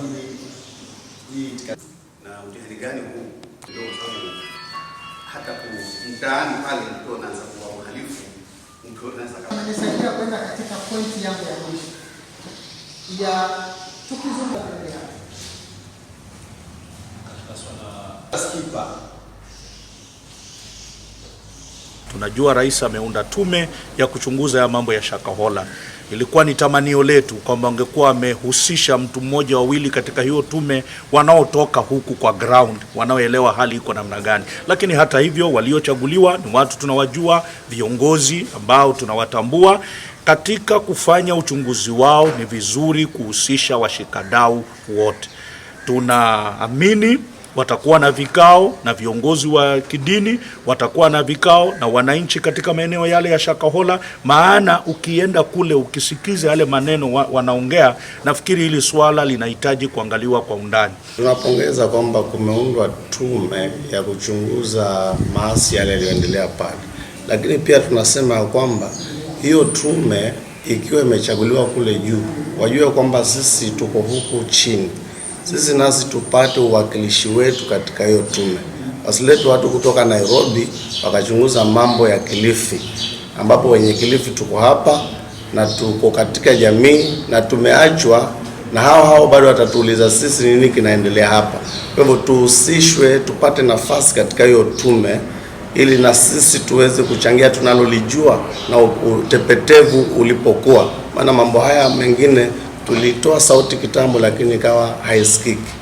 vile hii itikadi Na mtihani gani huu ndio, kwa sababu hata mtaani pale mtu anaanza kuwa mhalifu, mtu anaweza kama Amenisaidia kwenda katika pointi yangu ya mwisho ya tukizungumza skipa. Tunajua rais ameunda tume ya kuchunguza ya mambo ya Shakahola. Ilikuwa ni tamanio letu kwamba angekuwa amehusisha mtu mmoja wawili katika hiyo tume wanaotoka huku kwa ground, wanaoelewa hali iko namna gani. Lakini hata hivyo, waliochaguliwa ni watu tunawajua, viongozi ambao tunawatambua. Katika kufanya uchunguzi wao, ni vizuri kuhusisha washikadau wote. Tunaamini watakuwa na vikao na viongozi wa kidini, watakuwa na vikao na wananchi katika maeneo yale ya Shakahola, maana ukienda kule ukisikiza yale maneno wanaongea, nafikiri hili swala linahitaji kuangaliwa kwa undani. Tunapongeza kwamba kumeundwa tume ya kuchunguza maasi yale yaliyoendelea pale, lakini pia tunasema kwamba hiyo tume ikiwa imechaguliwa kule juu, wajue kwamba sisi tuko huku chini, sisi nasi tupate uwakilishi wetu katika hiyo tume. Wasilete watu kutoka Nairobi wakachunguza mambo ya Kilifi, ambapo wenye Kilifi tuko hapa na tuko katika jamii na tumeachwa na hao hao bado watatuuliza sisi nini kinaendelea hapa. Kwa hivyo tuhusishwe, tupate nafasi katika hiyo tume ili na sisi tuweze kuchangia tunalolijua na utepetevu ulipokuwa, maana mambo haya mengine tulitoa sauti kitambo, lakini ikawa haisikiki.